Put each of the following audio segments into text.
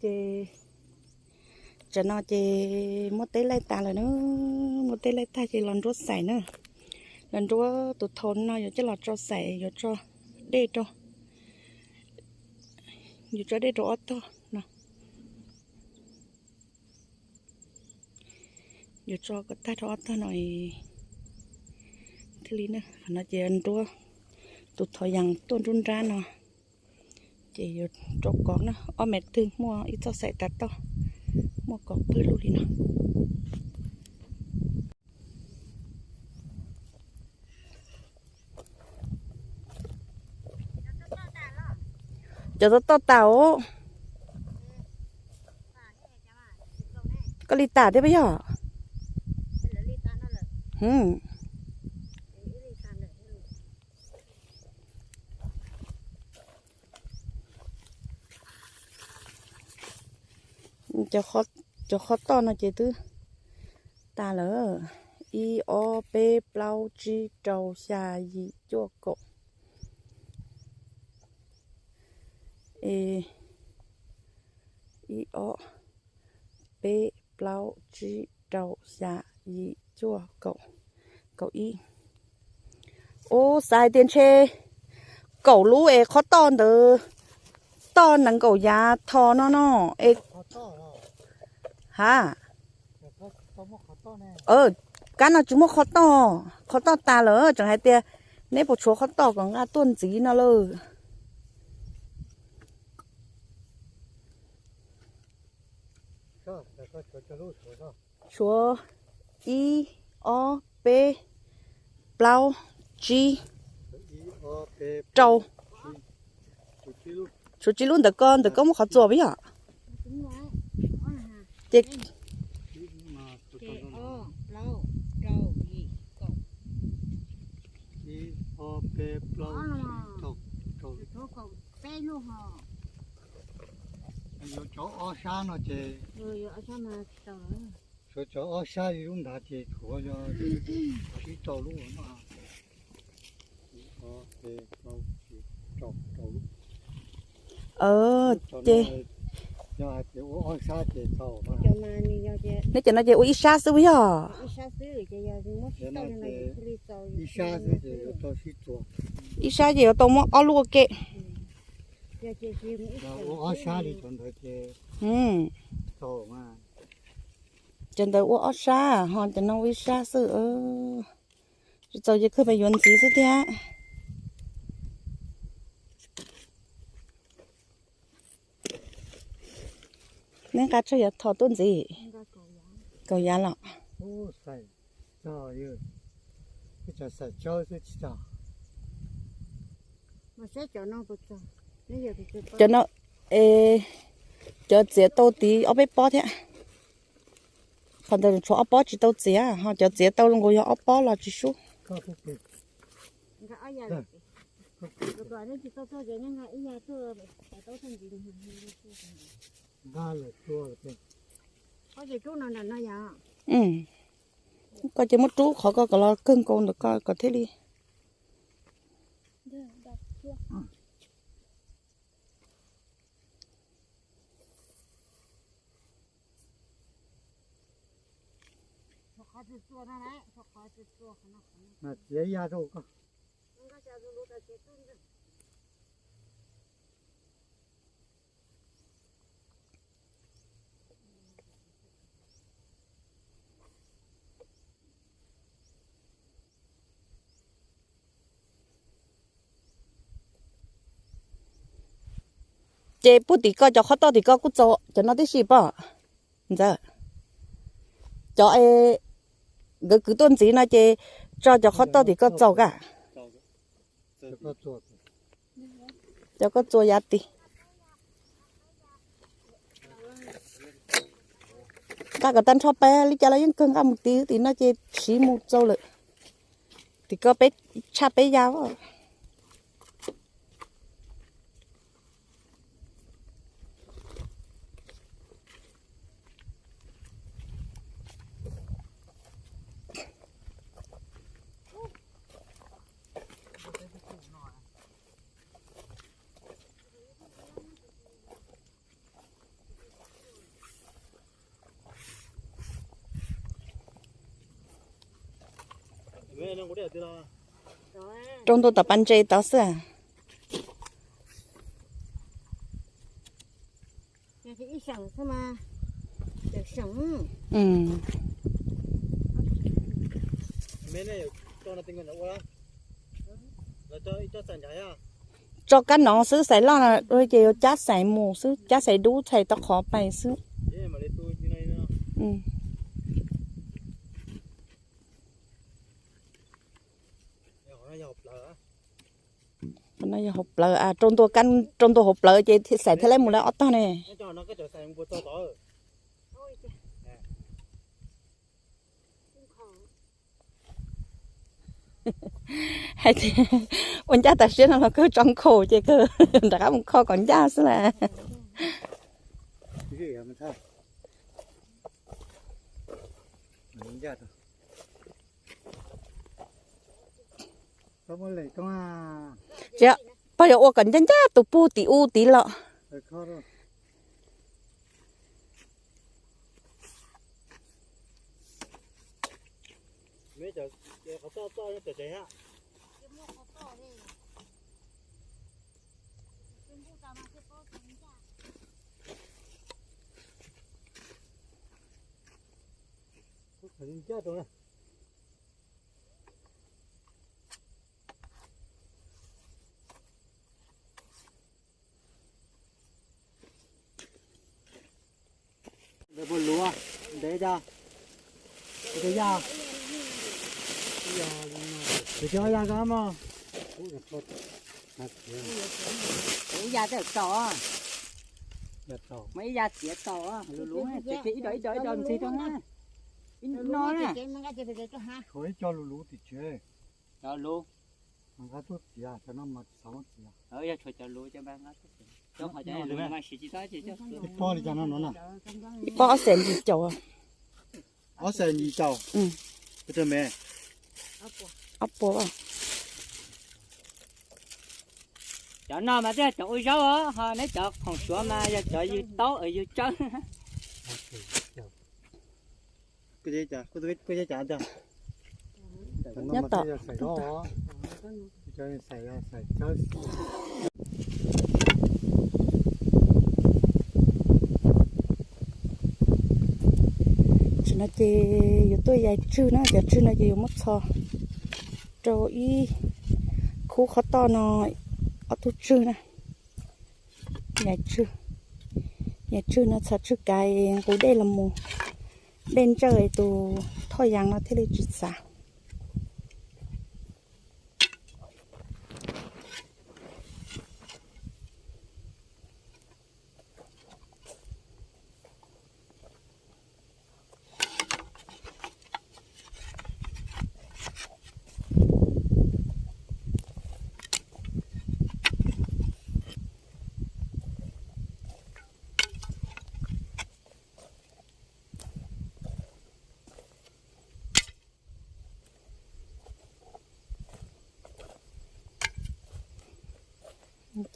Ces tsam no ces muab teb laij tas lawm na, muab teb laij tag ces los nruab xaim na. Los nruab tus thau no yuav coj los tso xaim, yuav tso dej rau, yuav tso dej rau ob tog no. Yuav tso kom tag rau ob tog no thiaj li na. Qhov no ces nruab tus thau yees tuaj nruab nrab no, ces yuav rau kov na, ob mev twg muaj ib txoj xaim tas toj, muaj kov pwg lug li no. Cov toj toj tas os. Koj li tas thiab puas yog? Cov qhov toj no ces twb tas lawm. Ib ob peb plaub tsib rau xya yim cuaj kaum. Ib ob peb plaub tsib rau xya yim cuaj kaum, kaum ib. Ub, xav hais tias ntshe kaum lub es qhov toj ntawd toj nees nkaum yav tho no no es. Ha, kab no tsis muaj qhov toj, qhov toj tas lawm, tseem hais tias neb puas tshuav qhov toj kom nqa tuaj ntxiv no lawm. Tshuav ib, ob, peb, plaub, tsib, rau. Tshuav tsib lub ntawm ko, ntawm ko muab qhov txuas puas yog? Ces yuav cov ob sab no ces, tshuav cov ob sab li lub nrad ces tshuav yog tsib rau lub no. Ces neb cov no ces ua ib sab xwb puas yog? Ib sab ces yuav tau muab ob lub ua ke. Cov ntawd ua ob sab, ho cov no ua ib sab xwb. Tsis txaus ces kawg pes yuav ntxiv xwb thiab. Neb nqa tsawg yav tho tuaj ntxiv? Kaum yav los. Cov no, cov txiav tau tid ob peb pob thiab. Qhov ntawd tshuav ob pob tsis tau txiav, ho cov txiav tau zoo nkaus yog ob pob los tsis sub. Koj ces muab rub qhov ko kom los kawg nkaus ntawm ko kom thiaj li. Txiav ya rau koj. Ces puag tim ko cov qhov toj tim ko kuj txaus cov no tib si pob ntxawm. Cov nkawd kwv tuaj ntxiv no ces tso cov qhov toj tim ko txaus kawg. Cov koj txuas yav tid. Nqa kom tag nrho peb li cas los yeej kawg nqa mus tid, tim no ces siv mus txaus lawm. Tim ko peb tshaj peb ya. Rau ntua tom pas ntses tod xwb. Tso kab nov xwb, xais loj no ces yuav cab xais mus xwb, cab xais dub txhais tau qhov pais xwb. Qhov no yog hauv plawv, rau ntua hauv plawv ces xais thiaj li mus lawm ob tog ne. Hais tias ua ncaj tas siab no los kawg tso nkhaus ces kawg rov qab mus kho kom ncaj xwb las. Pog yuav ua kom ncaj ncaj tus pug tim u tid los. Ntev puas luv, ntev cas, ntev yaj, ntev yaj ko mog. Ib yaj tau, muaj ib yaj txiav tau, luv luv, ib co ib co ib co ntxig rau na, ib no na. Tshuav ib co luv luv tim tsev. Cov luv. Nqa tuaj txiav, cov no mas tsis xav muab txiav. Yog tshuav cov luv, cov mas nqa tuaj txiav. Ib pob li cas no no na? Ib pob ob xees yim caum. Ob xees yim caum. Pes tsawg me? Ob puas. Cov no mas twb yog cov ua zaub os, ho neb cov khoom suav mas yog cov yws taub yws tsawb. Nyob tom. Tam sim no ces yuav tuaj yais tswg na, cov tswg no ces yuav muab txhos rau ib khub qhov toj no ob tug tswg na. Yais tswg, yais tswg no txhos tswg kav nqus dej los mus, dej ntsawj tus thoj yas no thiaj li tsis txav.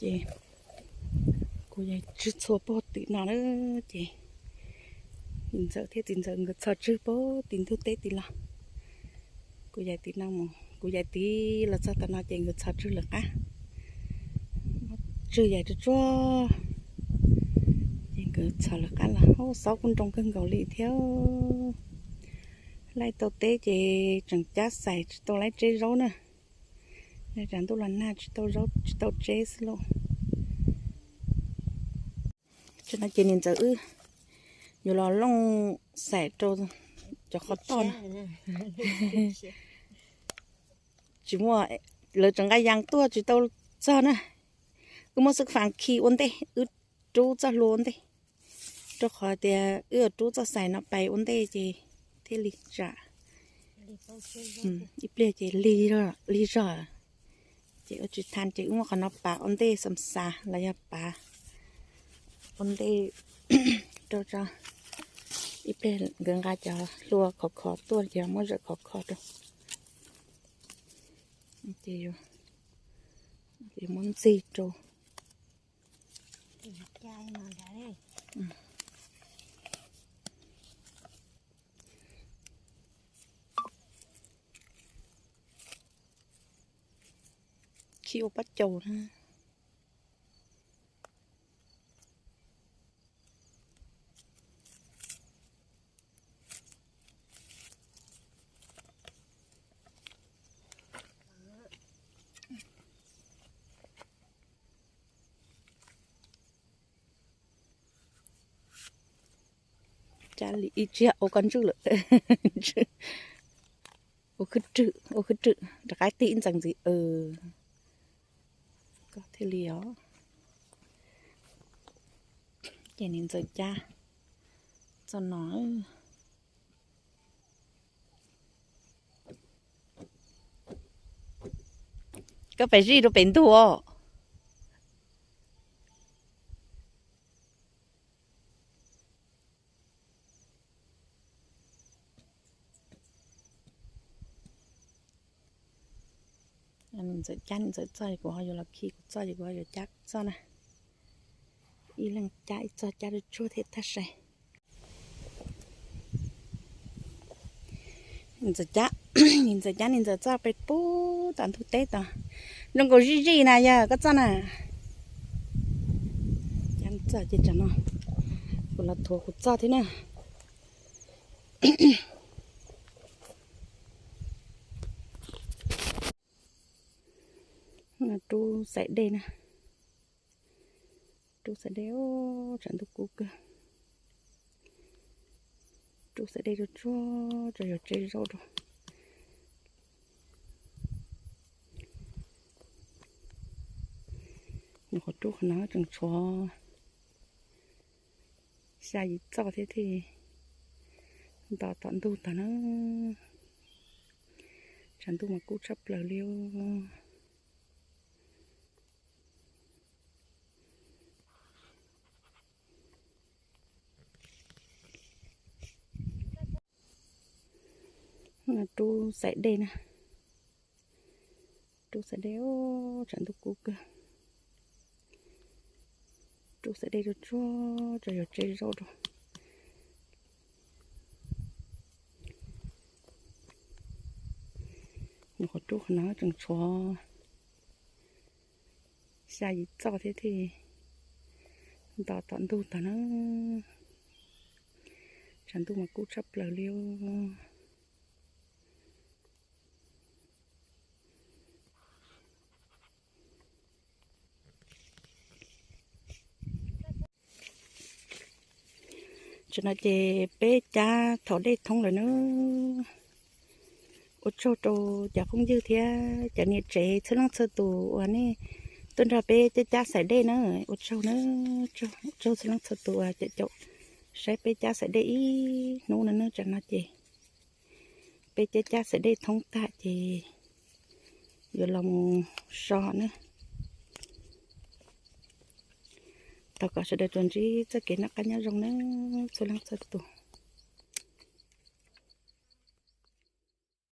Ces kuv yais tswg txhua pog tim no na, ces ntxawm thiab txiv ntxawm nkawd txhos tswg pog tim ntug teb tid los. Kuv yais tim no mus, kuv yais tid los txog tam no ces nkawd txhos tswg lawv qab. Tswg yais tsuag tsuag, ces nkawd txhos lawv qab los. Ub, xob kuj nroo kawg nkaus li thiab. Laij tau teb ces tseem cab xais tsis tau laib tseb zaub na. Tsam ntuj los nag tsis tau zaub tsis tau tseb xwb lauj. Tam no ces niam ntxawm wb yuav los looj xais rau cov qhov toj no. Tsis muaj, lawv tseem nqa yas tuaj tsis tau txog na. Wb muab xwb fas khi ua ntej, wb rub txoj hlua ua ntej, rau qhov tias wb rub txoj xais no pais ua ntej ces thiaj li tsam. Ib pliag ces lig zog, ces ua tsis tau ces wb muab qhov no pav ua ntej xam xav los yog pav ua ntej rau tso. Ib pliag nkawd nqa cov hlua khov kho tuaj ces muab zawm khov kho rau. Ces muab ntxig rau. Ci ua pob caus na. Cab li ib tsiab ua koj ntswj lawm. Ua khwb rwm, ua khwb rwm rov qab tig ib ntxees ntxiv. Koj thiaj li os. Ces niam ntxawm cab txoj no. Koj pem zij rau pem ntug os. Niam ntxawm cab niam ntxawm txoj, kuv ho yuav los khi kuv txoj, ces kuv ho yuav cab kuv txoj na. Ib leeg cab ib txoj, cab tsuag tsuag thiab thaj sai. Niam ntxawm cab, niam ntxawm cab niam ntxawm txoj pem pub tom ntug teb tod. Zoo nkaus zij zij na yog koj txoj na. Cab txoj ces tsam no kuv los thuav kuv txoj thiab na. Rub xaim dej na. Rub xaim dej, tshav ntuj kub kawg. Rub xaim dej tsuag tsuag tso yuav tseb zaub rau. Nyuam qhuav rub qhov no tseem tshuav xya yim txoj thiab thiaj nto tom ntug tag na. Tshav ntuj mas kub tshaj plaws li. Rub xaim dej na. Rub xaim dej, tshav ntuj kub kawg. Rub xaim dej tsuag tsuag tso yuav tseb zaub rau. Nyuam qhuav rub qhov no tseem tshuav xya yim txoj thiab thiaj nto tom ntug tag na. Tshav ntuj mas kub tshaj plaws li. Tam no ces peb cab thaum dej thoob lawm na. Ua tsaug rau cov phooj ywg thiab cov niam tsev txhua leej txhua tus uas nej tuaj nrog peb cab cab xaim dej na. Ua tsaug na, ua tsaug txhua leej txhua tus uas caum caum saib peb cab xaim dej ib hnub no na. Tam no ces peb cab cab xaim dej thoob tag ces yuav los mus so na. Thov kom sawv daws tsuas ntsib txoj kev noj qab nyob zoo na txhua leej txhua tus.